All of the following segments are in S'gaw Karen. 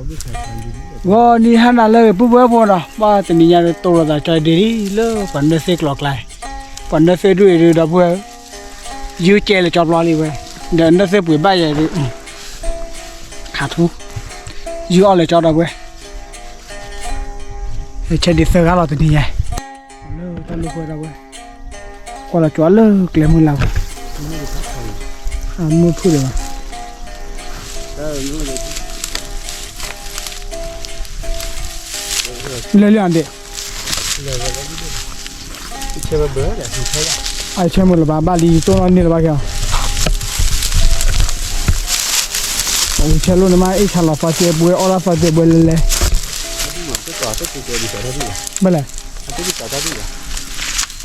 ဂီၤနံၤဟါနၤလၢအဂ့ၤ ပုၢ်ဝဲၢ်ဖိနီၤ, ဘၣ်တနံၤညါဒီး တိၢ်လိာ်သးကၠီဒ့လံ လၢပှၤနၢသ့ၣ်ကျိၤကျါ, ပှၤနၢသ့ၣ်ဒိၣ်အံၤဒီး ဒီပုၢ်ဝဲၢ်ဧၢ, ယုၢ်ကဲလၢကၠီပျီလံဝဲ, ဒီးနၢသ့ၣ်ပှ့ၤဘၣ်ယဲဒုး ခးထူ, ယုၢ်အီၣ်လၢကၠီဒီပုၢ်ဝဲၢ်, ဆဲးဒံးသၢဂၤလီၤတနံၤညါ, လၢတၢ်လိၣ်ဃဲဒီပုၢ်ဝဲၢ်, ကွၢ်လီၤကၠီလၢကျဲမုၢ်လၢ်ဝဲ, အမုၢ်ဖုၣ်ဒီးဘၣ် လဲၤလံအဒ့ၣ်, အဆဲမုၢ်လၢၤဘၣ် ဘၣ်လံတိၢ်နီၣ်န့ၢ်လၢၤဘၣ်က့ၤအီၤ, အဝံၤဆဲလိၣ်န့ၣ်မး အ့ၣ်ဆၣ်လီၤသီကဲဘှဲ အီၣ်ဒၣ်သီကဲဘှဲလဲၤလဲၤ, ဘၣ်လဲၣ်, ဒီးဒ်ဂ့ၤဒ်သိးလဲၣ်,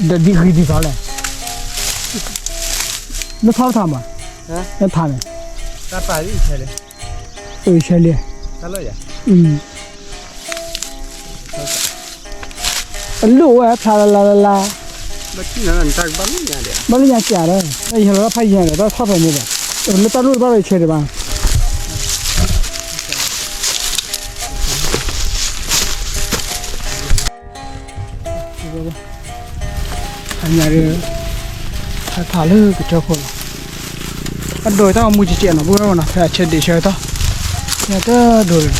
နထီၣ်တထါမး, နထါန့ၣ် အၢ ဆဲလံ, အလိၣ်ဝဲဖျါလၢ်လၢ်လၢ်လၢ်, ဘၣ်လၢညါစံးဒီး ယဟဲလီၤတၢ်ဖးယံၤညါဒီး တၢ်ထီၣ်ဖဲန့ၣ်ဒီး လၢတၢ်လိၣ်တဘၣ်ဒီးဆဲဒံးဘၣ် အညါဒီး ဟဲဖးလၢကစၢၢ်ခိၣ်လီၤ, အဒိးတၢ်ဂီၤမူကဲကဲနီၤ ပုၢ်ဝဲၢ်နီၤ ဖဲအဆဲးဒံးဆၢကတီၢ်, ညါတဒိးလီၤ,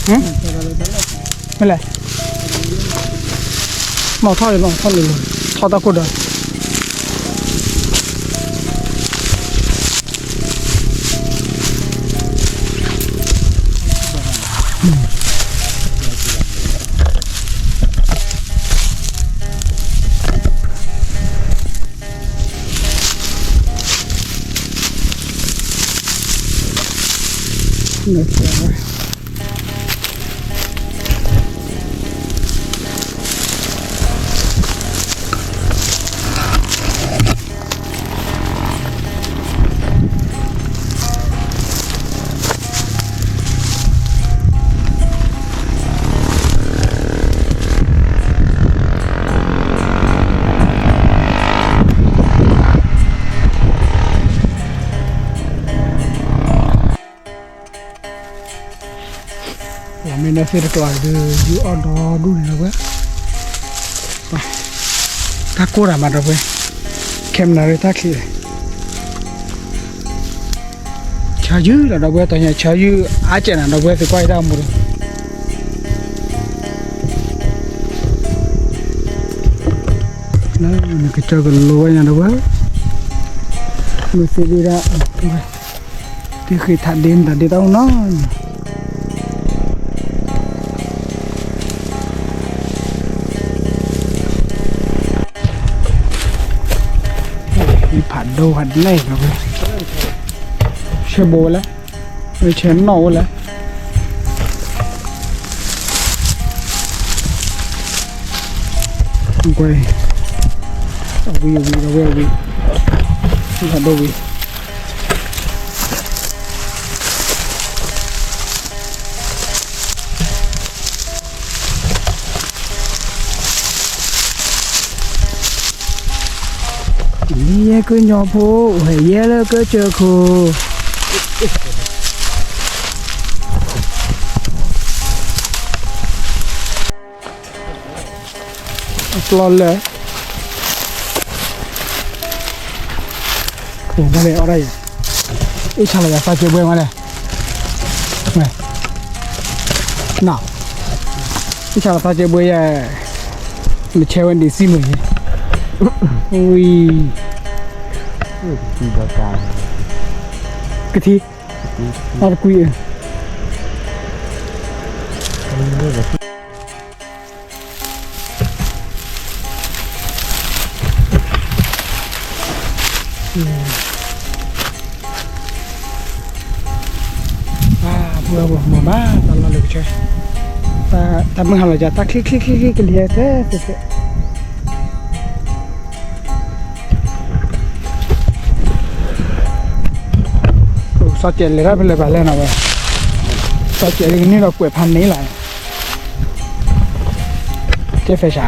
မ့ၢ်လဲၣ် မၤထီၣ်လံ မၤထီၣ်လံ ထီၣ်တၢ်ခိၣ်ဒီး မ့ၢ်နၢသ့ၣ်တကျိၤဒီး ယုၢ်အီၣ်ဒီဒူၣ်န့ၣ်ဒီပုၢ်ဝဲၢ်, တၢ်ကိၢ်တၢ်မးဒီပုၢ်ဝဲၢ်, ခဲမနၤရ့တၢ်ခံး ဆါယုၢ်လီၤဒီပုၢ်ဝဲၢ် တီၤညါဆါယုၢ်အါကဲးနၤဒီပုၢ်ဝဲၢ် သုကွၢ်ယတၢ်မူဒီး နကစၢၢ်ကလိဝဲညါဒီပုၢ်ဝဲၢ်, မ့ၢ်သ့ဒ့ဒၣ်, တဃ့ထးဒ့မတၤဒ့တၢ်အိၣ်နီၤ ဖးဒိၣ်ဖးနဲၣ်လီၤ, ဆဲဘိဝဲလဲၣ်, ဆဲနီၣ်ဝဲလဲၣ်, ကွဲ, အဝံၤအဝံၤအဝဲအဝံၤ, ဖးဒိၣ်ဝံၤ မ့ၢ်ယဲကညီဖိ ဟဲယဲလၢကစၢၢ်ခိၣ်, အပျီလၢ မ့ၢ်အီၣ်ဒၣ်ယဲ, အ့ၣ်ဆါလီၤယၤသီကဲဘှဲမးလဲၣ်, နီၤ, အ့ၣ်ဆါလီၤသီကဲဘှဲယဲ, မ့ၢ်ဆဲဝဲဒံးစံမုၢ်ယဲ, ဝံၤ, ကထံ, အတကွံ, ပှၤမၤမး တၢ်လီၢ်လၢကဆၢ, တၢ်မုၢ်ဟါလီၤယၤ တၢ်ချံချံချံချံကလံၤဟဲသဲသဲသဲ, စီၤကဲးလဲၤတၢ်ဖဲလဲၣ်ဘၣ်လဲၣ်နီၤဝဲ, စီၤကဲးကန့ၢ်ဒီးကွဲးဖးန့ၣ်လီၤ, ကဲဖဲဆါ.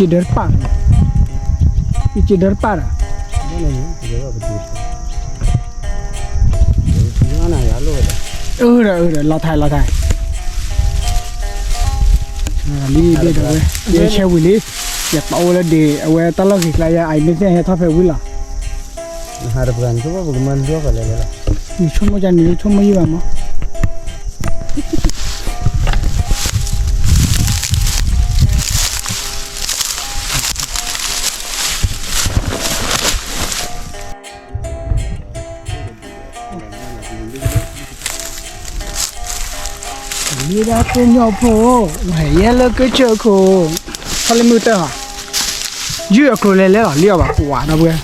က့ဒၢတပၣ်, ယက့ဒၢတပၣ်ဒီး, အၢဒီးအၢဒီးလီၤထးလီၤထး, လံဘ့ၣ်ဒီးဝဲ, ယဆဲဝံၤလံ, ယပာ်အိၣ်လၢဒ့ၣ် အဝဲတၢ်လီၢ်ဂ့ၤကျါယၤ အမ့ၢ်သ့ၣ်ဟဲထီၣ်ဖဲဝံၤလီၤ, နဟးတပှၤန့ၣ် ဆိကမိၣ်ပကမၤဒုးအီၣ်ပှၤလဲၤလဲၤလီၤ, ယဆိကမိၣ်ကန့ၣ် ဆိကမိၣ်ယံၢ်ဘၣ်မး လံဒၣ်ကိးညီဖိ, ဝဲယဲလၢကစၢၢ်ခိၣ်, ထီၣ်လၢမုၢ်တၢၢ်ဟီ, ယုၢ်အကျိၤလဲၤလဲၤလီၤ လံအီၤဘၣ်ကွၢ်ဒီပုၢ်ဝဲၢ်,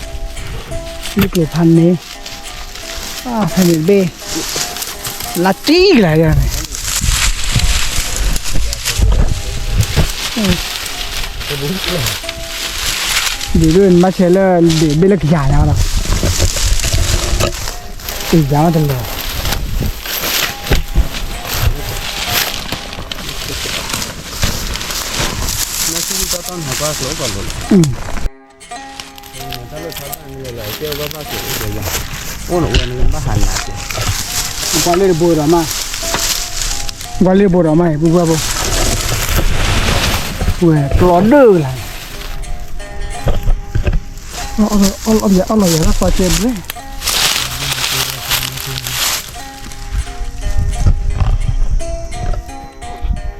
ယုၢ်ကျိၤဖးန့ၣ်, ဖဲန့ၣ်တဘ့ၣ်, လါတံၢ်ကလါယၤန့ၣ် ဒ်ဒိၣ်နဘၣ်ဆဲးလၢဒ့ၣ်ဘ့ၣ်လၢကယၤညါဒီး, ကယၤတလီၤ, ကွၢ်လၢတဘိဒီးမး, ကွၢ်လၢတဘိဒီးမး ပုၢ်ဘၣ်ဖိ, ဝဲကျီဒၢကလါန့ၣ်, အီၣ်လီၤယၤတၢ်ဖီကဲဘျဲၣ် ဆဲးဆဲးအီၣ်ယူၢ်လၢကစၢၢ်နီၤတနံၤညါ ပှၢ်, ထံဆးထံဆ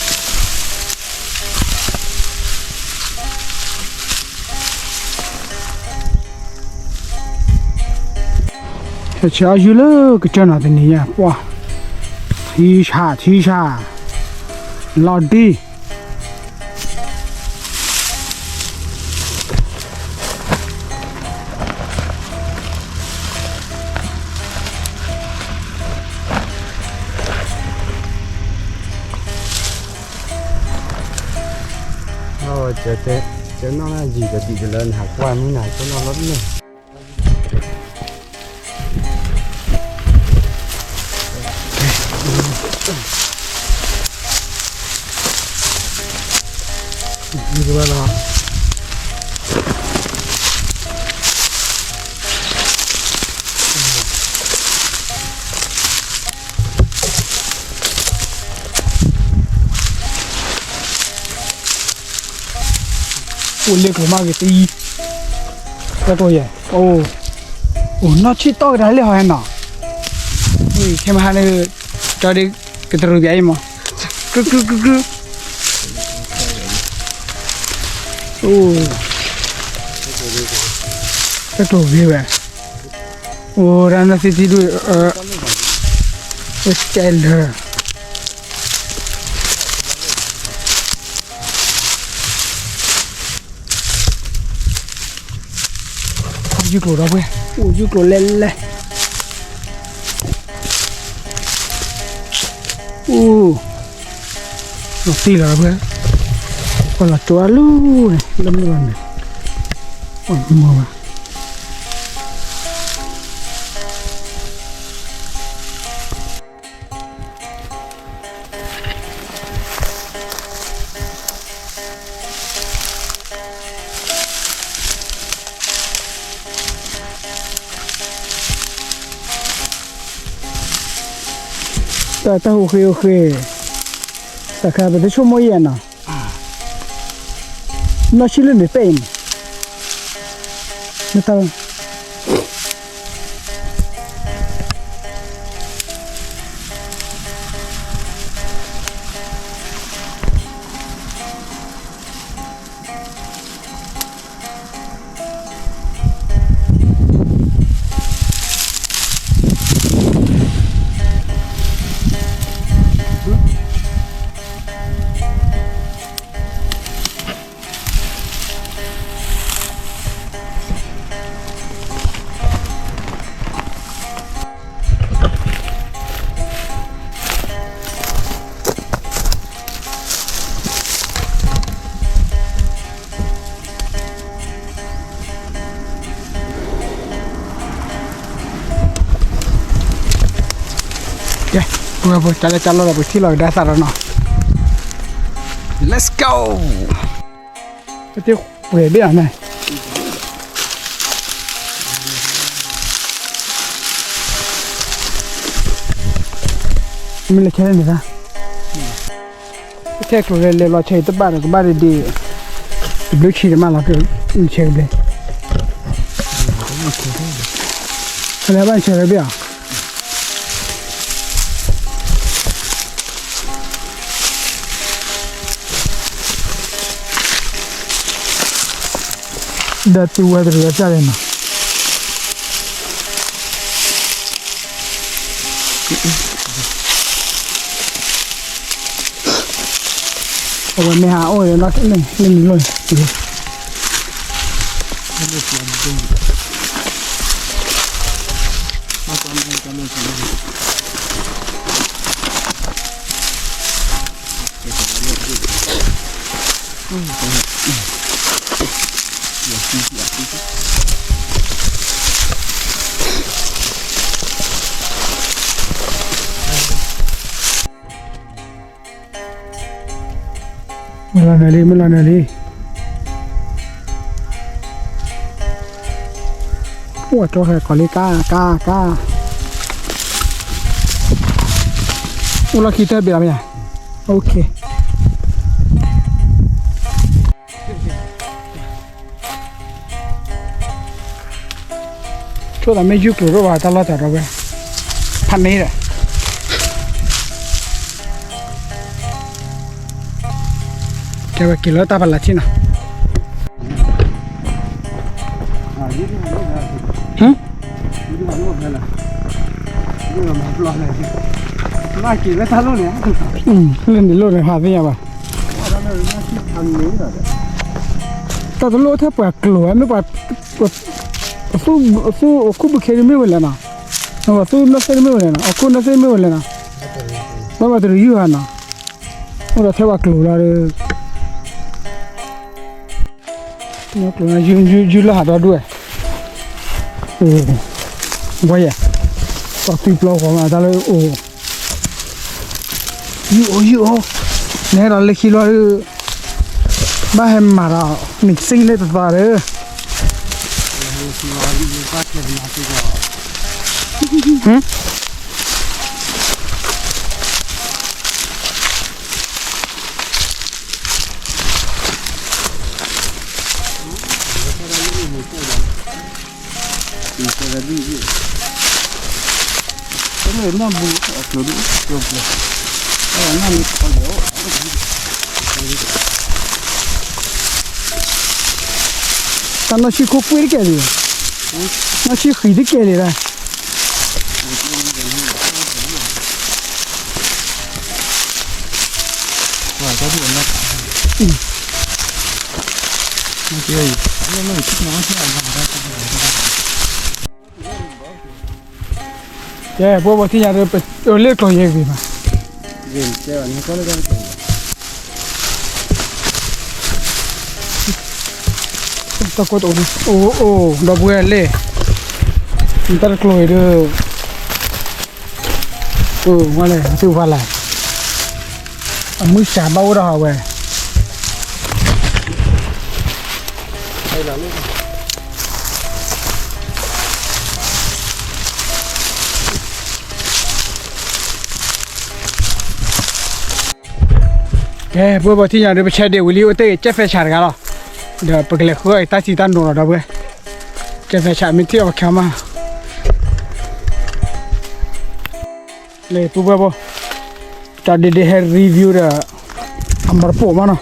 း, လီၤဒံ ကနီၣ်နၢ်ယံာ်ကဒံးကလၢနဟးကွၢ်မုၢ်နၤ ကနီၣ်လီၤန့ၣ် အိၣ်လ့ကျိၤမးဂ့ၤတအံၤ, တၢ်တိၢ်ယဲၢ်, အိၣ်နီၢ်ဆံၣ်တီၢ်ကဒါလၢဟီဟဲနီၤ, ခဲမဟါန့ၣ် ကၠီဒ့ကတရူးပၠးအံၤမး, ကြုၢ်ကြုၢ်ကြုၢ်ကြုၢ်, အိၣ် တၢ်တိၢ်ဂ့ၤဝဲ, အိၣ်တၢ်နီၢ်သံၣ်သံၣ်ဒုၣ်, ကဲလၢာ် ယူၢ်ကျိၤဒီပုၢ်ဝဲၢ်, အိၣ်ယူၢ်ကျိၤလဲၤလဲၤ, အိၣ်, လီၤတံၢ်လီၤဒီပုၢ်ဝဲၢ်, ကွၢ်လီၤကၠိအလူန့ၣ် လၢမုၢ်လီၤန့ၣ်, မုၢ်ဘၣ် တၢ်တၢ်ဟူးဃ့ဟူးဃ့, တၢ်ခါပတဆိကမိၣ်ယဲၢ်နီၤ, နီၢ်ဆံၣ်လၢန့ၣ်ပဲအံၤန့ၣ်, မ့ၢ်တၢ် ကဲ, ပဝဲဖိ တၢ်လၢတၢ်လီၢ်ဒီး ပထံၣ်လီၤကဒါသးဒီးနီၤ, Let's go. ပတပှဲၤဘ့ၣ်အီၤန့ၣ်, မ့ၢ်လၢခဲန့ၣ်, ထဲကျိၤလဲၤလဲၤဘျီဆဲးတဘၣ်ဒီးကဘၣ်ဒ့ဒ့, တဘျုးဆံးတမးလီၤ, ဆဲးကဘျဲ, ဖဲလဲၣ်ဘၣ်ဆဲးကဘျဲအီၤ. ဒီးသူဝဲတရံးအစၢ်လဲၣ်နီၤ, အဝဲမ့ၢ်ဟးအိၣ်ဒီးနီၢ်န့ၣ် လၢမံၤလိၣ်န့ၣ်, မုၢ်လီၤနၢၤလံ မုၢ်လီၤနၢၤလံ, အိၣ်တြီဃဲၤကီးလံ ကါ ကါ ကါ, အိၣ်လီၢ်ခံတၢၢ်ဘ့ၣ်လီၤမ့ၢ်ဧါ, OK. ဆိသးမ့ၢ်ယူၢ်ကျိၤရိၣ်ဘၣ်တၢ်လီၢ်တၢ်ဒီပုၢ်ဝဲၢ်, ဖးန့ၣ်ဒီး, ကဲဝဲက့ၤလၢတၢ်ဖးလၢ်ထံၣ်နီၤ, ဟမ်, လၢန့ၣ်လိၣ်န့ၣ် ဟးသ့ၣ်ညါဘၣ်. တၢ်တလိၣ်ထဲပှၤကျိၤဝဲ မ့ၢ်ပှၤ, အသူၣ်အခိၣ်ဘုခ့တမ့ၢ်ဝဲလဲၣ်နီၤ, အသူၣ်နီၢ်သ့ၣ်တမ့ၢ်ဝဲလဲၣ်နီၤ, အခိၣ်နီၢ်သ့ၣ်တမ့ၢ်ဝဲလဲၣ်နီၤ, ဘၣ်ဘၣ်တရံးယုၢ်ဟါနီၤ, အိၣ်ဒီးထဲပှၤကျိၤလီၤဒီး ကျိၤလၢယူၢ်လၢဟးဒီဒူၣ်ဝဲ, အိၣ်, ဘှီယဲၢ်, ပှၤသံပျီဃီမးတၢ်လၢအိၣ်, ယူၢ်အိၣ် ယူၢ်အိၣ်, နဲဒီးလၢခံလီၤဒီး, ဘၣ်ဟဲမၤဒီး, နံၣ်စံလၢတသးဒီး, ဟမ် တၢ်နီၢ်ဆံၣ်ခိၣ်ပှ့ၢ်တကဲလံ, နီၢ်ဆံၣ်ဃံးတကဲလံလၢ ကဲ ပဝဲပထံၣ်ညါဒီး ပလ့ၣ်ကျိၤယဲၢ်ဂ့ၤမး, တၢ်ကိၢ်တအိၣ်, အိၣ်အိၣ် ဒီပုၢ်ဝဲၢ်လ့ၣ်, တၢ်တကျိၤအံၤဒီး အိၣ်ဝဲလဲၣ် သုဖးလဲၣ်, အမုၢ်စှၤဘၣ်အိၣ်ဒီးဟးဝဲ ကဲ ပဝဲပထံၣ်ညါဒီး ပဆဲးဒ့ၣ်ဝံၤလံ အိၣ်တ့ၢ်ကဲဖဲဆးတဂၤလီၤ, ဒီးပကလဲၤဃုအီၣ်တၢ်စံးတၢ်နိးလီၤ ဒီပုၢ်ဝဲၢ်, ကဲဖဲဆးမ့ၢ်ထံၣ်အီၤပခဲမး လၢပုၢ်ဝဲၢ်ဖိ, တၢ်ဒ့ဒ့ဟဲ review ဒီး အမီၢ်တပိာ်မးနီၤ,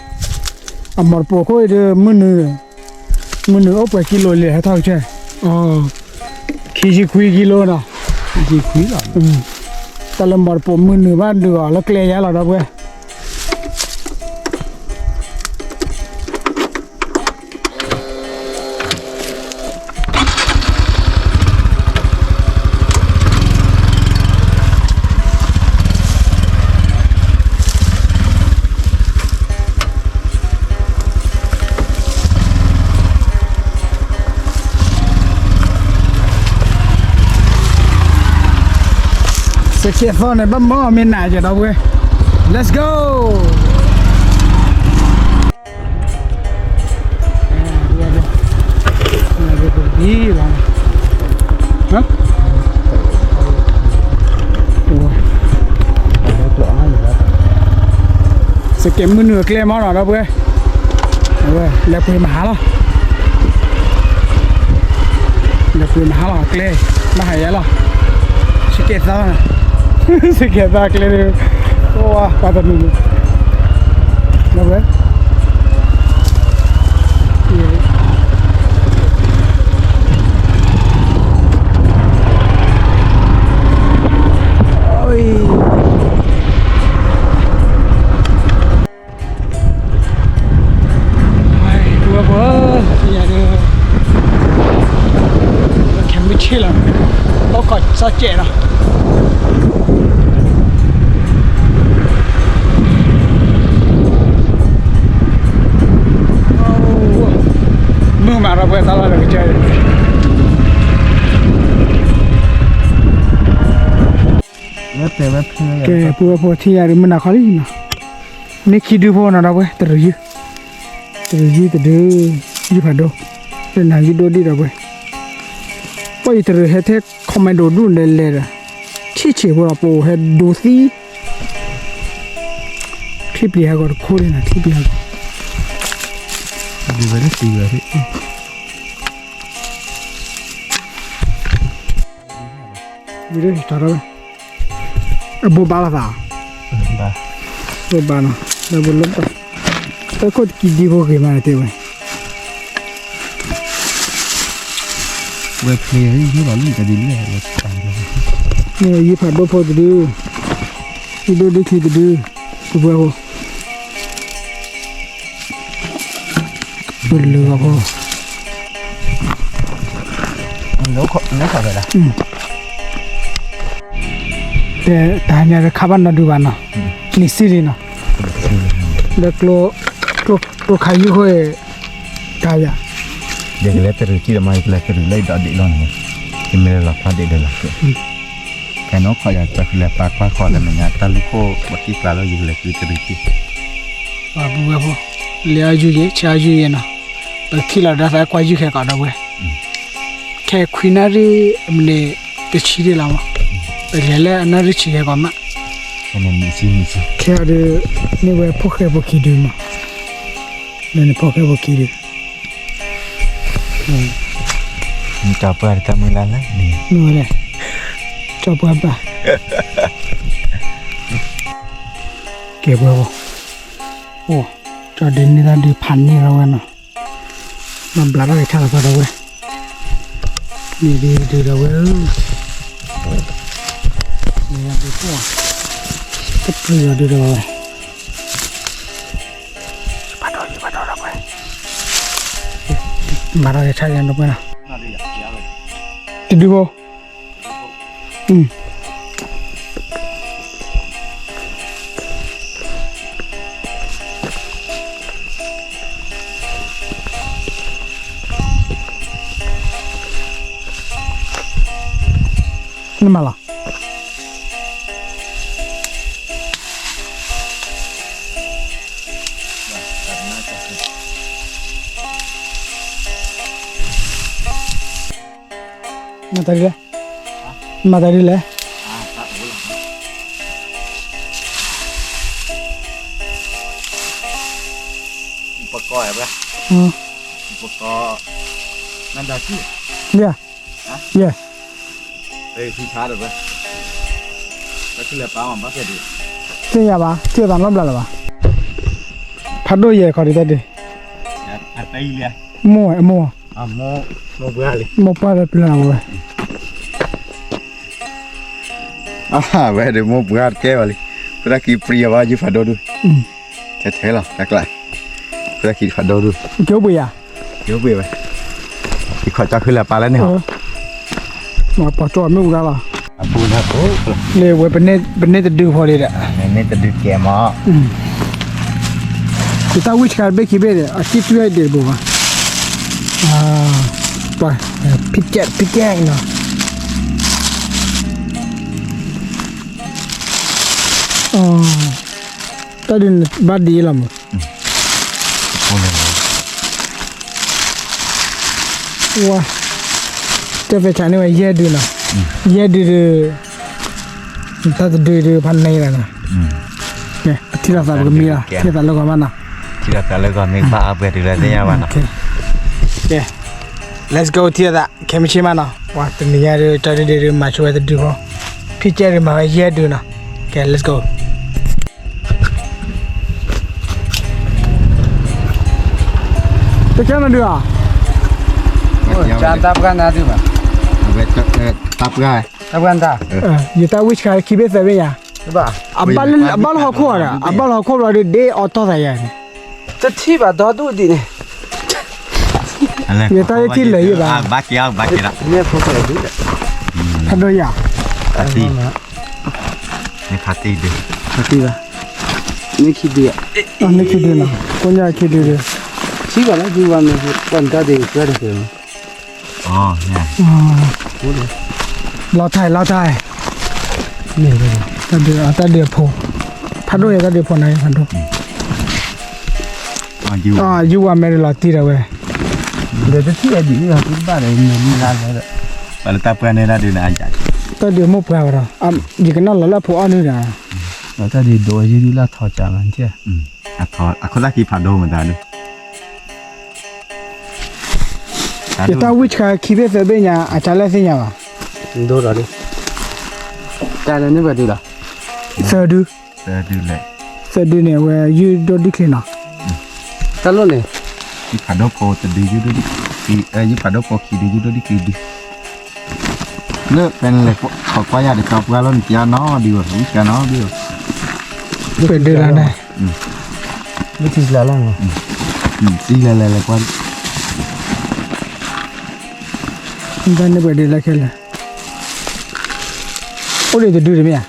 အမီၢ်တပိာ်ခိၣ်အံၤဒီး မုၢ်နုာ်, မုၢ်နုာ်အိၣ်ပှဲၤကံလိလံ ဟဲထီၣ်ကစၢၢ်, ခံဆံခွံကံလိနီၤ, တၢ်လၢမီၢ်တပိာ်မုၢ်နုာ်ဘၣ်ဒုးအီၤလၢကျဲယါလီၤ ဒီပုၢ်ဝဲၢ် စကဲသီန့ၣ် ဘၣ်မီၢ်မ့ၢ်နးကဒီပုၢ်ဝဲၢ်, Let's go. အံၤလီၤ, ဟါ, စကဲးမုၢ်နုာ်အကျဲမးနီၤ ဒီပုၢ်ဝဲၢ်, လဲၤပှ့ၤမဟါလီၤ, လဲၤပှ့ၤမဟါလီၤအကျဲ, ဘၣ်ဟးယဲလီၤ, စကဲးသး, စကဲးသးအကျဲ, ပှၤတနံၤ, ဒီပုၢ်ဝဲၢ် ပဝဲဖိ ယၤဒီး ခဲမုၢ်ဆ့ၣ်လီၤ, အိၣ်ခိးစီၣ်စဲးလီၤ, မုၢ်မးဒီးပဝဲတၢ်လီၢ်လၢကစၢ်, ကဲ ပဝဲဖိထံၣ်ယၤဒီးမုၢ်နၤခီလံနီၤ, မ့ၢ်ခံဒုဖိနီၤ ဒီပုၢ်ဝဲၢ် တရံးယုၢ်, တရံးယုၢ်တဒု, ယုၢ်ဖးဒိၣ်, တနၤယုၢ်ဒိၣ်ဒံး ဒီပုၢ်ဝဲၢ်, ပှၤအံၤတရံးဟဲထဲ ခီမဲဒိးဒူၣ်လဲၤလဲၤဒီး, ထံၣ်ဆံးဖိဒီး ပအိၣ်ဟဲဒိးသံ, ထံၣ်ပျံၤဟဲဂီၤတခိၣ်န့ၣ်နီၤ, ထံၣ်ပျံၤဟဲဂီၤ, ဒ်ဝဲဒၣ်သံဝဲ, ဝံၤဒီး အဘိးဘၣ်လီၤသး, ဘိးဘၣ်နီၤ, ဒီးပလိၣ်, တၢ်ခိၣ်တကံဒံဖိဂ့ၤမးန့ၣ်တဲဝဲ, ဝဲဖျ့, ယုၢ်ဖးဒိၣ်ဖိတဒု, ယုၢ်ဒိၣ်ဒုချံတဒု, ပဝဲဖိ ပလၢဂီၤဖိ, တဲတဟါညါဒီးခးဘၣ်နီၢ်ဒုဘၣ်နီၤ, နံၤစံလံနီၤ, ဒီးကျိခးယုၢ်ဃိ, တၢ်ယၤ, ယကလဲၤတရံးထံၣ်ဒီးမး ယကလဲၤတရံးလၢယဒီးဒံးလီၤန့ၣ်, ယမ့ၢ်လၢလီၤဖးဒံးဒီးလီၤ, ခဲနီၢ်ခီယၤတၢ်လဲၤပာ်ကွၢ်ဃီလၢမဲာ်ညါ တၢ်လူၢ်ခိၣ်ဘၣ်က့ၢ်ကျါလၢယကလဲၤက့ၤတရံးထံၣ် ပဝဲဖိ, လၢအယုၢ်ယဲ ဆါအယုၢ်ယဲနီၤ, ပထံၣ်လီၤဒၣ်သးကွၢ်ယုၢ်ခဲကိးဒီပုၢ်ဝဲၢ်, ခဲခွံနၣ်ရံၣ်မံးနံးတဆံဒံးလီၤမး, ပလဲၤလၢအနၣ်ရံၣ်ဆံခဲကိးမး, ခဲအံၤဒီး န့ၢ်ဝဲဖိၣ်ဃဲဖိခံဒုမး, န့ၣ်န့ၣ်ဖိၣ်ဃဲဖိခံဒု, ကၠီၤပှၢ်တၢ်မုၢ်လၢ်လၢ်န့ၣ်, မ့ၢ်ဝဲလဲၣ်, ကၠီၤပှၢ်ဘၣ်, ကဲပှဲၤဖိ, အိၣ်, ကၠီၤဒုးန့ၢ်တၢ်ဒုးဖးန့ၢ်ထီၣ်ဝဲနီၤ, မၤဘျးထီၣ်က့ၤဆၣ်လီၤသီဒီပုၢ်ဝဲၢ်, မ့ၢ်ဒုးဒုးဒီပုၢ်ဝဲၢ်ဧၢ, မ့ၢ်ဒုးဖိ, တပျုာ်ဒီးဒုးဒီပုၢ်ဝဲၢ်, ဘၣ်ထီၣ်ယဘၣ်ထီၣ်ဒီပုၢ်ဝဲၢ်, မၤထီၣ်က့ၤဆၣ်ယၤဒီပုၢ်ဝဲၢ်နီၤ, တဒုဖိ နမၤလီၤ, မၤတၢ်ဒ်လဲၣ်, မၤတၢ်ဒ်လဲၣ်, ယဲ, ယဲ, သ့ၣ်ညါဘၣ် ကၢသးနီတဘျီလၢၤဘၣ်, ဖးဒိၣ်ယဲၢ်ခီဒံးတၢ်ဒုး, မိၢ်ဝဲအမိၢ်, မိၢ်ပှၢ်လၢပျၢၤဝဲ ဝဲဒၣ်မိၢ်ပှၢ်တကဲဘၣ်လံ, ပတၢ်ကံပြံအီၤဘၣ် ယုၢ်ဖးဒိၣ်ဒု, ထဲထဲလီၤ တၢ်ကျါ, ပတၢ်ကံဖးဒိၣ်ဒု, ကၠိပှ့ၤယၤ, ကၠိပှ့ၤဝဲ, ယခီၣ်ကၠီဃုလၢပာ်လၢန့ၣ်ဟီ, ပှၤကၠီမ့ၣ်အူဒါလီၤ, လၢဝဲပန့ၢ်တဒုဖီဒံးဒီး, န့ၢ်တဒုကဲမး, ယတၢ်ဝံၣ်ဆှါတဘ့ၣ်ခံဘ့ၣ်ဒီး အကံၣ်တွံၢ်ဒံးတဘိဘၣ်, ပှၤ, ဖံးကဲး ဖံးကဲးနီၤ တၢ်ဒုးဘၣ်ဒ်အံၤလီၤမး, ဝါ, တၢ်သဲးဆးန့ၢ်ဝဲယဲၢ်ဒုနီၤ, ယဲၢ်ဒုဒီး တၢ်တဒုဒုဖးန့ၢ်လီၤနီၤ, ထံၣ်လိာ်သးပကမံလီၤ, ထံၣ်လိာ်သးလၢဂီၤမးနီၤ, ထံၣ်လိာ်သးလၢဂီၤမ့ၢ်ဘၣ်အပှဲၤတုၤလၢသ့ၣ်ညါဘၣ်နီၤ, ကဲ let's go ထံၣ်လိာ်သး ခဲမုၢ်ဆ့ၣ်မးနီၤ, ပှၤတနံၤညါဒီး တၢ်ဒုဒုဒုမၤဆိဝဲတဒုဖိ, ဖံကဲဒုမၤဝဲယဲၢ်ဒုနီၤ, ကဲ let's go တကဲနဒုဧါ, တၢ်ပှၢ်နၤဒုဘၣ်, တၢ်ပှၢ်, တၢ်ပှၢ်နၤ, ယတၢ်ဝံၣ်ဆှါခံဘ့ၣ်သၢဘ့ၣ်ညါ, အဘၣ်လၢဟီၣ်ခိၣ်ဒီး အဘၣ်လၢဟီၣ်ခိၣ်ဘျီဒီး ဒ့အီၣ်တီၢ်သးယၤန့ၣ်, တထံၣ်ဘၣ်ဒီဒူၣ်ဒံးန့ၣ်, ယတၢ်လၢထံၣ်လၢာ်ယံၣ်ဘၣ်, ဘၣ်က့ၤအီၤ ဘၣ်က့ၤလီၤ, ဖးဒိၣ်ယၤ, ဖးတံၢ်, မ့ၢ်ဖးတံၢ်ဒု, ဖးတံၢ်ဘၣ်, မ့ၢ်ခံဒု, မ့ၢ်ခံဒုနီၤ, ကိးညါခံဒုဒု, ထံၣ်ဘၣ်လၢဒုဝါမ့ၢ် ပှၤတၢ်ဒုးတၢ်ဒုး လီၤထါအံၤ လီၤထါအံၤ, တၢ်ဒုးအဖိ, ဖးဒိၣ်ယဲ တၢ်ဒုးဖိနၤ ဖးဒိၣ်, ယုၢ်ဝါမဲဒီးလီၤတံၢ်ဒီးဝဲ, ဒီးတထံၣ်အဒံး ဘၣ်ဒီး မ့ၢ်လၢလၢဒီး, ပှၤလၢတၢ်ပှၢ်န့ၢ်တၢ်ဒုးန့ၣ်, တၢ်ဒုးမိၢ်ပှၢ်ဝဲဒီး, ယကနၣ်လီၤလၢအဖိအီၣ်နုၢ်ဒီး, တၢ်ဒုးဒိးယုၢ်ဒုၣ်လၢထီၣ်ကၢ်မး, အခိၣ်သၣ်ခံဖးဒိၣ်မတၤဒုး ယတၢ်ဝံၣ်ဆှါခံဘ့ၣ်သၢဘ့ၣ်ညါ အတၢ်လၢသ့ၣ်ညါဘၣ်, ဒိၣ်ဒီးဒု, တၢ်လၢန့ၢ်ပှဲၤဒုလီၤ, သၢဒု, သၢဒုန့ၣ် အဝဲယုၢ်ဒိၣ်ဒုၣ်ချ့နီၤ, တၢ်လိၣ်န့ၣ်, ယဖးဒိၣ်ဖိတဒု ယုၢ်ဒိၣ်ဒုၣ်ချ့, ယဖးဒိၣ်ဖိခံဒု ယုၢ်ဒိၣ်ဒုၣ်ချ့ဒု လၢပလဲၤခီကွၢ်ယၤဒီး ကၠီပှၢ်လီၤန့ၣ် ကယၤနီဒုးဝဲ ဝံၣ်ကယၤနီဒုးဝဲ, ပဒုလီၤန့ၣ်, ဝံၣ်ထံကျါလီၤ, သံလဲၤလဲၤလဲၤကွၢ်, တၢ်န့ၣ်ပှဲၤဒုလၢခဲလၢာ်, အိၣ်ဒံးတဒုတမ့ၢ်ဧါ,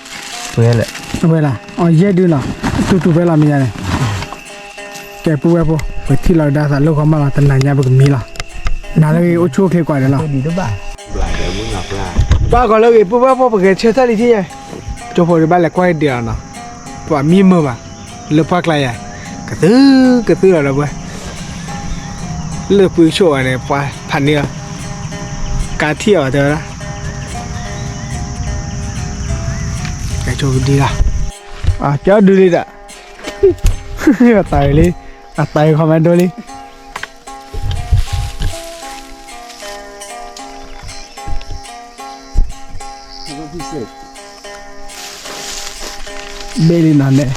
ဝဲလဲၣ်, ဝဲလၢ, အယဲၢ်ဒုနီၤ, တူတူဖဲလီၤမ့ၢ်ယၤန့ၣ် ကဲပုၢ်ဝဲၢ်ဖိ, ပထံၣ်လီၤဒါသးလၢဂီၤမးလီၤ, တနၤညါပကမံလီၤ, နၤလၢဂ့ၤအိၣ်ဆူၣ်အိၣ်ချ့ကွၢ်ဒီးလီၤ, ဘၣ်ကီးလၢဂ့ၤ ပုၢ်ဝဲၢ်ဖိ ပဂဲၤဆၢထၢၣ်လံထံၣ်ညါ, ကၠိဖိဒီးဘၣ်လဲၤကွၢ်ဒံးလီၤနီၤ, ပှၤမံမုာ်ဘၣ်, လၢပှၢ်ကျါယၤ, ကသုကသုလီၤဒီးပှၤ, လၢပှၤကဆိးဝဲန့ၣ် ပှၤဖးန့ၢ်လီၤ, ကါထံၣ်အီၤတဲဝဲဒၣ်, ကဲဆိကဒံလီၤ, ကဲဒုလံဒီး အသးလံ, အသးခီမဲဒိလံ, ဘ့ၣ်လံနီၤန့ၣ်,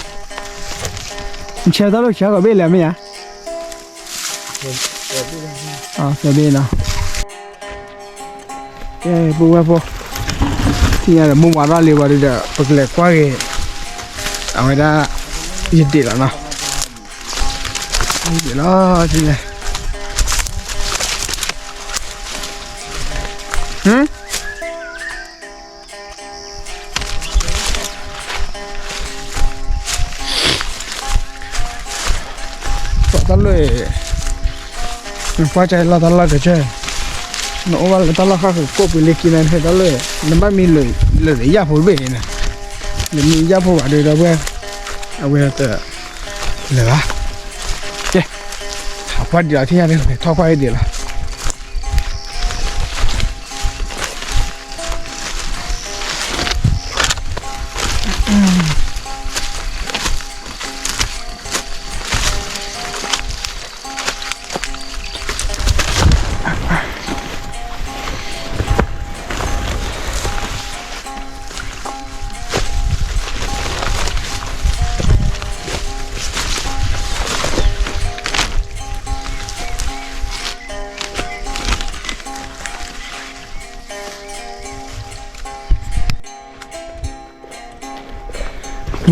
ဆဲးတၢ်လိၣ်ဆဲးကီးဘ့ၣ်လဲၣ်မ့ၢ်ဧါ, သၢဘ့ၣ်နီၤ ကဲ ပုၢ်ဝဲၢ်ဖိ, ထံၣ်ညါဒီး မုၢ်ဝါထီၣ်လံဝဲဒီး ပကလဲၤကွၢ်က့ၤ အဝဲဒၣ် ယဒ့ၣ်လီၤနီၤ, ယဒ့ၣ်လီၤ ထံၣ်ညါ, ဟၢ တၢ်လၢ နကွၢ်ကၢလီၤတၢ်လီၢ်ကစၢၢ်, နအိၣ်ဘၣ်လၢတၢ်လီၢ်ဃၣ်ဃုာ်ကိးပူၤလၢခံန့ၣ် တၢ်လၢ နဘၣ်မံလၢာ်ယၣ်ဖိတဘ့ၣ်န့ၣ်, နမံယၣ်ဖိဘၣ်ဒီး ဒီပုၢ်ဝဲၢ်, အဝဲတလၢာ်ဘၣ်, ကဲ, ဟးကွၢ်ဒံးလီၤ ထံၣ်ညါန့ၣ် ထီၣ်ကွၢ်ဒံးလီၤ.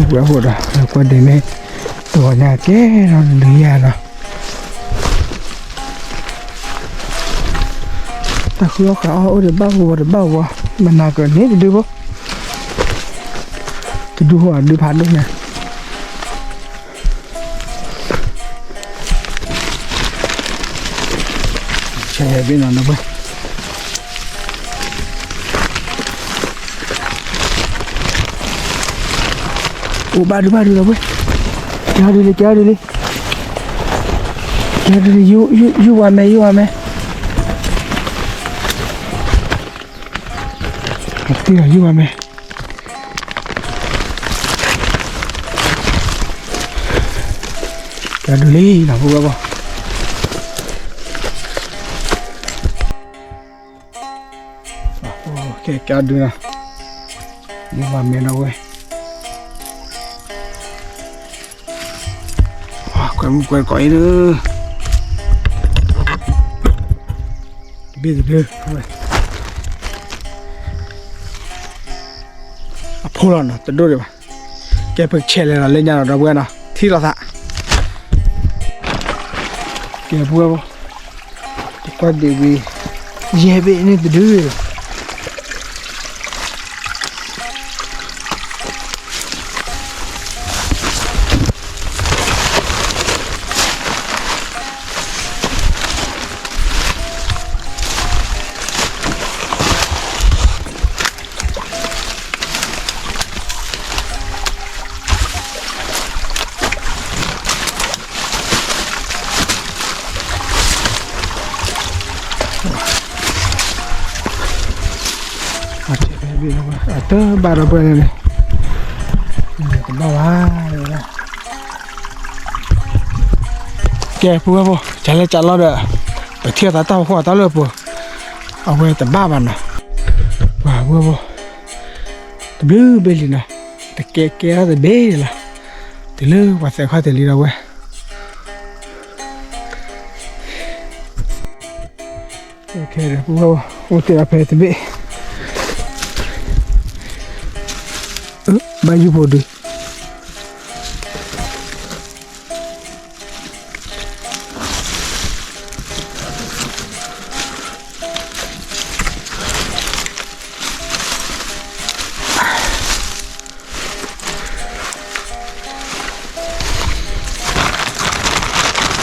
ဝဲအိၣ်ဒီး ကွၢ်ဒ်န့ၣ် တဂီၤညါကဲဒီး နဒုးယၤဒီး တၢ်ဃုအီၣ်ဃုအီၣ်အိၣ်ဒီးဘၣ်ဝီတဘၣ်ဝီ, မနၤကန့ၣ်တဒုဖိ, တဒုဖိအဒုဖးဒိၣ်ညါ ဆဲးဘ့ၣ်နီၤ နဘၣ် အိၣ်ဘၣ်ဒုဘၣ်ဒုလီၤဘၣ်, ကဲဒုလံ ကဲဒုလံ, ကဲဒုလံ ယုၢ်ဝါမဲ ယုၢ်ဝါမဲ. တံၢ်လီၤယုၢ်ဘၣ်မ့ၢ် ကဲဒုးလံနီၤ ပုၢ်ဝဲၢ်ဘီၣ်, ကဲကဲဒုးနီၤ, ယုၢ်ဘၣ်မ့ၢ်ဒီးဝဲ ကွဲမုၢ်ကွဲကိးအံၤဒုး တဘ့ၣ်တဘ့ၣ် အဖိလီၤနီၤ တဒိၣ်ဒံးဘၣ်, ကဲပကဆဲးလဲၤလီၤလၢညါလီၤ ဒီပုၢ်ဝဲၢ်နီၤ ထံၣ်လိာ်သး, ကဲပုၢ်ဝဲၢ်ဘီၣ်, ကွၢ်ဒံးဝံၤ ယဲၢ်ဘ့ၣ်န့ၣ်တဒုလီၤ. အတဘၣ်ဒီးပှဲၤန့ၣ်, တဘၣ်ဘၣ်, ကဲပုၢ်ဝဲၢ်ဘီၣ် ကလဲၤကလီဒီး ပထံၣ်အသးတၢ်ဖီခိၣ်အတၢ်လၢပှဲၤ, အဝဲတဘၣ်ဘၣ်နီၤ, ပှၤပုၢ်ဝဲၢ်ဘီၣ်, တဘျုးဘ့ၣ်လံနီၤ, တကဲကဲထီၣ်တဘ့ၣ်လီၤ, တုၤလၢပှၤသဲခီၣ်တ့ၢ်လံဒီးဝဲ ခဲဒီး ပုၢ်ဝဲၢ်ဘီၣ် အိၣ်တ့ၢ်အီၤဖဲတဘ့ၣ်, ဘၣ်ယုၢ်ဖိဒုး,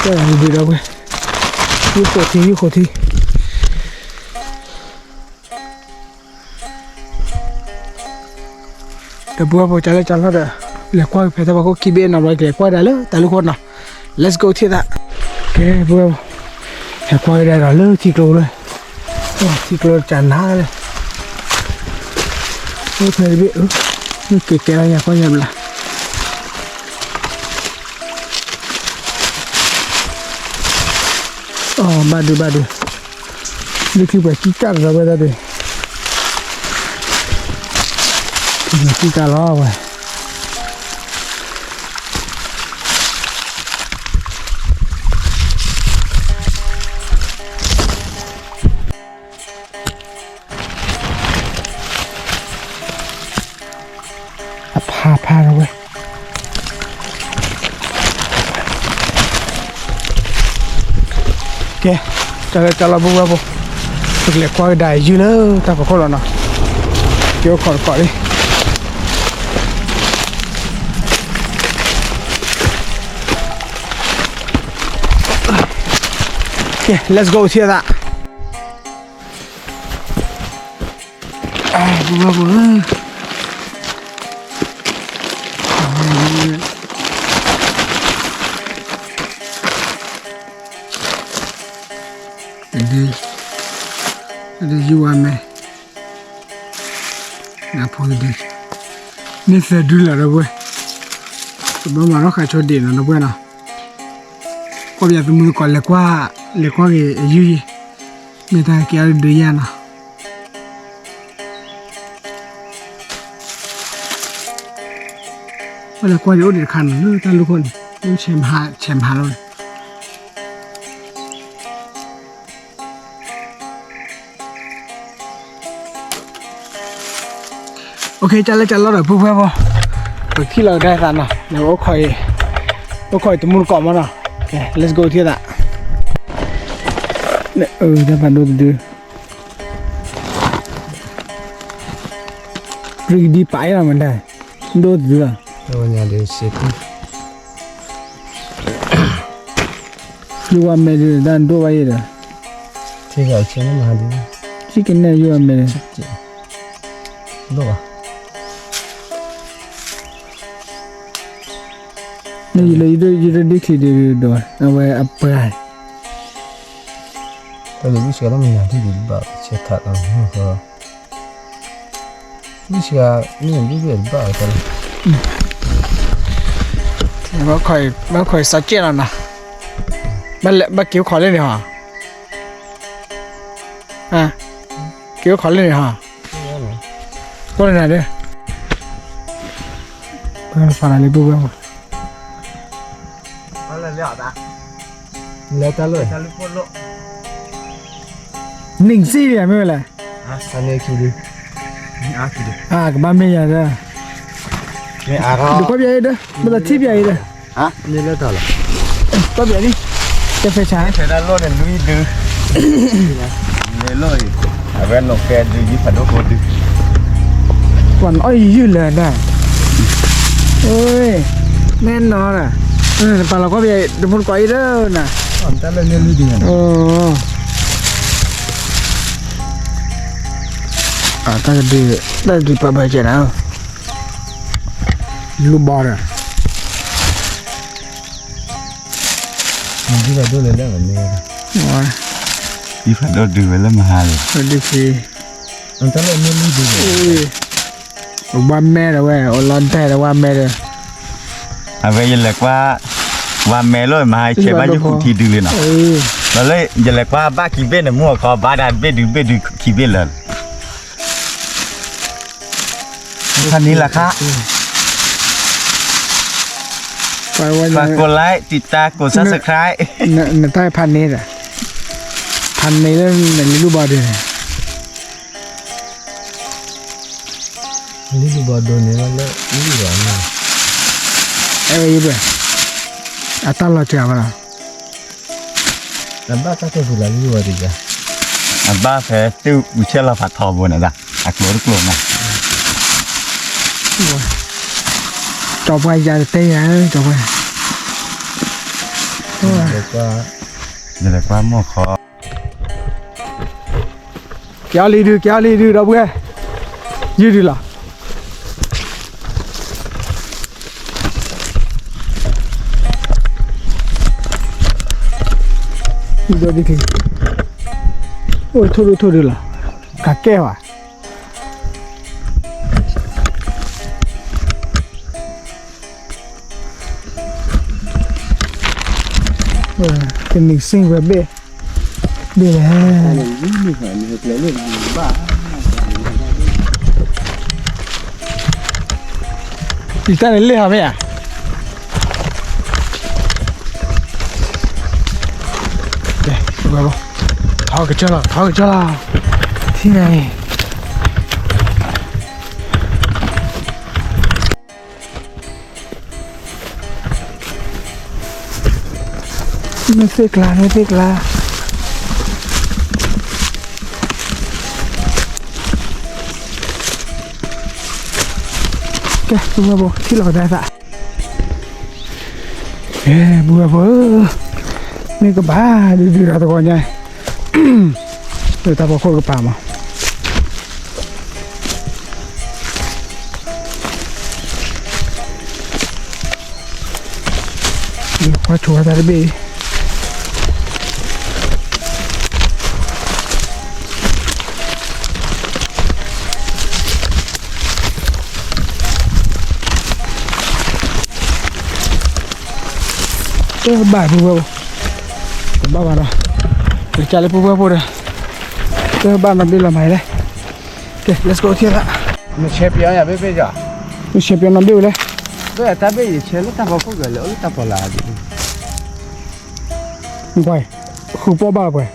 ကဲဒုးဒီးဝဲ, ယုၢ်ဃိးထံ ယုၢ်ဃိးထံ ဒီပုၢ်ဝဲၢ်ဖိ ကလဲၤကလီဒီး လဲၤကွၢ်ဖဲတၢ်ဖီခိၣ်ခံဘ့ၣ်နီၤ ဘျီကလဲၤကွၢ်ဒၣ်လၢတၢ်လူၢ်ခိၣ်နီၤ, Let's go ထံၣ်သး, ကဲပုၢ်ဝဲၢ်ဖိ, ဟဲကွၢ်ကဒါဒီးလၢထံကျိလၢ, ထံကျိတၢ်နါလၢ, အိၣ်ဖဲတဘ့ၣ်, မ့ၢ်ကဲကဲလီၤညါကွၢ်ညါဘျါ အီ ဘၣ်ဒုးဘၣ်ဒုး, လၢခံပှၤကံၣ်ကၣ်လီၤဝဲဒၣ်ဒီး, ကံၣ်ကၣ်လီၤဝဲ, အဖးဖးလီၤဝဲ, ကဲ, ကလီကလီပုၢ်ဝဲၢ်ဖိ, ပကလဲၤကွၢ်ကဒါယုၢ်လၢတၢ်ဖီခိၣ်လီၤနီၤ, က့ၤအိၣ်ခိးတကိးလံ ကဲ let's go ထံၣ်သး, ပုၢ်ဝဲၢ်ဖိဧၢ, ဒုး, ဒုးယုၢ်ဝဲမ့ၢ်, နဖိဒုး, န့ၢ်သၢဒုလီၤဒီပုၢ်ဝဲၢ်, တဘၣ်မၤထီၣ်ဃာ်ဆိဒံးနီၤ ဒီပုၢ်ဝဲၢ်နီၤ, ကွၢ်ပယီၤသမူသကိး လဲၤကွၢ်, လဲၤကွၢ်က့ၤအယုၢ်ယံၤ, မ့ၢ်တၢ်ကဲအီၤဒုးယၤနီၤ ဝဲလဲၤကွၢ်ဒံးအိၣ်ဒံးတခါန့ၣ် လၢတၢ်လူၢ်ခိၣ်န့ၣ် အိၣ်ဆဲးမဟါဆဲးမဟါလီၤန့ၣ်, အိၣ်ခ့ ကလဲၤကလီဒီးပုၢ်ဝဲၢ်ဖိ, ပကထံၣ်လီၤကဒါသးနီၤ, အိၣ်ခိးအံၤ, အိၣ်ခိးအံၤတမူတကိးမးနီၤ, let's go ထံၣ်သး, တၢ်ဖးဒိၣ်တဒု ပရံကဒံပာ်အံၤလီၤမ့ၢ်ဒၣ်, ဒိၣ်တဒုလီၤ, ယုၢ်ဝဲမ့ၢ်ဒုး တၢ်ဒိၣ်ဘၣ်ယဲဒီး, ထံၣ်ကနဲၣ်ယုၢ်ဝဲမ့ၢ်ဒုး, မ့ၢ်ယလၢယဒိၣ်ဒံၣ်ချံဒံးဒီး အဝဲအပှၤ တၢ်ဒိၣ်ဒံၣ်ဆှၢလီၤမ့ၢ်ညါထံၣ်ဒံးဘၣ်ဆဲးထးလီၤ, မ့ၢ်ဃီ ဘၣ်ခိၣ်စးကဲလီၤနီၤ, ဘၣ်က့ၤအိၣ်ခိးလၢန့ၣ်ဟီ, က့ၤအိၣ်ခိးလၢန့ၣ်ဟီ, ကိးလၢနၤဒီး, ဖးလၢပုၢ်ဝဲၢ်မး, လဲၤတၢ်လၢ နံၣ်စံၣ်ယၤမ့ၢ်ဝဲလဲၣ်, ကဘၣ်မ့ၢ်ယၤဒီး, ဒုးကွၢ်ပျးအံၤဒီး ဘၣ်သးထံၣ်ပျးအံၤဒီး, ကွၢ်ပျးလံ, တဲဖဲဆါ, ဖဲဒၣ်လီၢ်န့ၣ်လွံၢ်ဒု, လီၢ်အံၤ, အဝဲနီၢ်ကဲဒု ယံဖးဒိၣ်ဃိဒု, ပှၤနီၢ်အံၤယုၢ်လၢာ်ဒၣ်, နဲနီၤ, ပာ်လီၤကွၢ်ပျး တမူတကိးအံၤဒီးနၤ, တၢ်လၢန့ၣ်လွံၢ်ဒုန့ၣ် တၢ်ကဒုး, တၢ်ကဒုးပာ်ဘၣ်ကဲနၤ, လူၤဘီဒီး, ဒ်ဖးဒိၣ်လဲၤလၢမ့ၢ်, ဒ်ဖးဒိၣ်ဒုးဝဲလၢမဟါလီၤ, ဒ်ဖံ, တၢ်လၢန့ၣ်လွံၢ်ဒုန့ၣ်, အိၣ်ဘၣ်မဲဒီးဝဲ အိၣ်လီၤဒဲးဒီးဝဲမဲဒီး, အဝဲယလဲၤကွၢ်, ဝဲမဲလီၤမဟါဆဲးဘၣ်ယုၢ်ဃုထံဒုလံနီၤ, ဒီးလၢယလဲၤကွၢ်ဘၣ်ခံဘ့ၣ်န့ၣ် မူအခီဘၣ်ဒၣ်ဘ့ၣ်ဒုဘ့ၣ်ဒုခံဘ့ၣ်လၢာ် ဖးန့ၢ်လၢခါ, ဖးကိးlike တံာ်တာ်ကိး subscribe, နတၢ်ဖးန့ၢ်ဒီး, ဖးန့ၢ်လၢနလံလူၤဘီဒုန့ၣ်, လံလူၤဘီဒုန့ၣ်လၢ, အဲဝဲယဘၣ်, အတၢ်လီၤစှၤဘၣ်လီၤ အဘၣ်တၢ်ကဲပူၤလၢလံဝဲဒ်ယၤ, အဘၣ်ဖဲသ့ၣ်အူဆဲလီၤဖးထီဘိန့ၣ်ဒၣ်, အကျိၤတကျိၤန့ၣ်, ကၠီၤပှၢ်ယၤတတဲယၤ, ကၠီၤပှၢ်, ယလဲၤကွၢ်မီၢ်ခီ, ကဲအီၤလံဒု ကဲအီၤလံဒု ဒီပုၢ်ဝဲၢ်, ယုၢ်ဒုလီၤ. အိၣ်ထိၣ်ဒုထိၣ်ဒုလီၤ, ကးကဲဘၣ်. တနံၤစ့ၢ်ဝဲဘ့ၣ်, ဘ့ၣ်လဲၣ်. ယတၢ်န့ၣ်လ့ၣ်ဟီမ့ၢ်ဧါ. ထီကစၢၢ်လီၤ ထီကစၢၢ်လီၤ ထံၣ်န့ၣ် မ့ၢ်သ့ၣ်ကျါ မ့ၢ်သ့ၣ်ကျါ. ကဲ ပုၢ်ဝဲၢ်ဖိ ထံၣ်လီၤကဒါသး ကဲ ပုၢ်ဝဲၢ်ဖိဧၢ, မ့ၢ်ကဘၣ်ဒုးဒုးဒီးသကိးညါ, လၢတၢ်ဖီခိၣ်ကပၤမး. ကွၢ်ဆိဝဲတၢ်တဘ့ၣ်အံၤ တဘၣ်ပုၢ်ဝဲၢ်ဖိ, တဘၣ်ဘၣ်ဒီး, ကစၢ်လၢပုၢ်ဝဲၢ်ဖိဒီး, တဘၣ်နီတဘ့ၣ်လီၤမးလဲၣ်. ကဲ let's go ထံၣ်သး. နဆဲးပျီယၤဘ့ၣ်ဘ့ၣ်ယၤ, နဆဲးပျီနီတဘ့ၣ်ဝဲလဲၣ်. ဘၣ်တၢ်ဘ့ၣ်ယဆဲးလၢတၢ်ဖီခိၣ်ကလဲၣ် အိၣ်လၢတၢ်ဖီလာ်ဒ်, နကွၢ်, ဃုပီၣ်ဘၣ်ပှဲၤ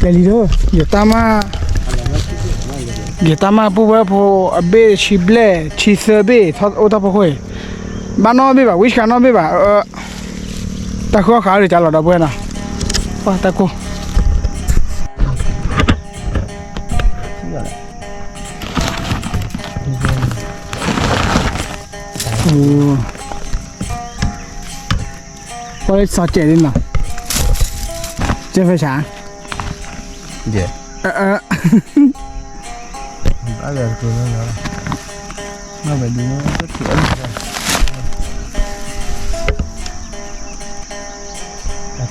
ကဲလံဒီး ယတၢ်မၤ, ယတၢ်မၤပုၢ်ဝဲၢ်ဖိအဘ့ၣ်ဆံဘျဲၣ် ဆံသၢဘ့ၣ် အိၣ်တၢ်ဖီခိၣ်အံၤ, ဘၣ်နီတဘ့ၣ်ဘၣ် ဝံၣ်ဆှးနီတဘ့ၣ်ဘၣ်, တၢ်ဃုအီၣ်ဃာ်အီၤဒ်ကလီၤဒီပုၢ်ဝဲၢ်နီၤ, ပှၢ်တၢ်ကိၢ် ပှၤလၢစီၤစဲးဒ်နီၤ, စဲးဖဲဆါ, ယဲ, အ, ဘၣ်လဲၤတကျိၤလၢလီၤ, ဘၣ်ဝဲဒ်နီၤ, တၢ်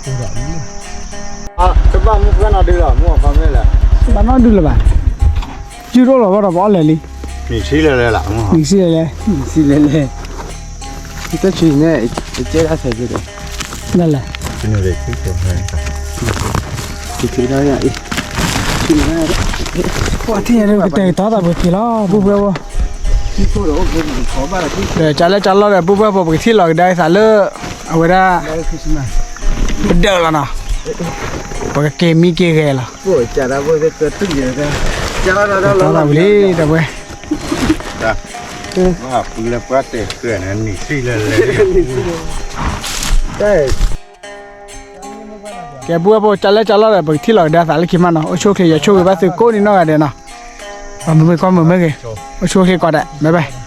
ကိၢ်ဒၣ်လံ, တဘၣ်မူဖဲနီၢ်ဒုလီၤ မူအဖီမ့ၢ်လဲၣ်, ဘၣ်နီၢ်ဒုလၢၤဘၣ်, စုၣ်ထီၣ်လီၤဘၣ်ဒီးပအီၣ်လဲၣ်လံ, နံၣ်ဆံလဲၣ်လဲၣ်လီၤ, နံၣ်ဆံလဲၣ်လဲၣ်, နံၣ်ဆံလဲၣ်လဲၣ်, တဆံန့ၣ် ကဲဒၣ်ဆဲးက့ၤဒီး, လဲၣ်လဲၣ်, ပှၤထံၣ်ညါဒ် ကတဲာ်ကတီၤသးပကထံၣ်လီၤ ပုၢ်ဝဲၢ်ဖိ, ကၢ်လၢကၢ်လီၤဒီး ပုၢ်ဝဲၢ်ဖိ ပကထံၣ်လီၤကဒါအသးလၢ အဝဲဒၣ် ပဒၢးလီၤနီၤ, ပကက့ၤမံက့ၤဂဲၤလီၤ, တီသးဝံၤလံ ဒီပုၢ်ဝဲၢ်, ကဲ ပုၢ်ဝဲၢ်ဖိ ကၢ်လၢကၢ်လီၤဒီး ပကထံၣ်လီၤကဒါအသးလၢခံမးနီၤ, အိၣ်ဆူၣ်အိၣ်ချ့ ယွၤဆိၣ်ဂ့ၤဘၣ်သုကိးနံၤနီၢ်ဂၤဒဲးနီၤ, ပမုၢ်မ့ၢ်ကွၢ်မုာ်မ့ၢ်ဂ့ၤ, အိၣ်ဆူၣ်အိၣ်ချ့ကိးဂၤဒဲး bye bye.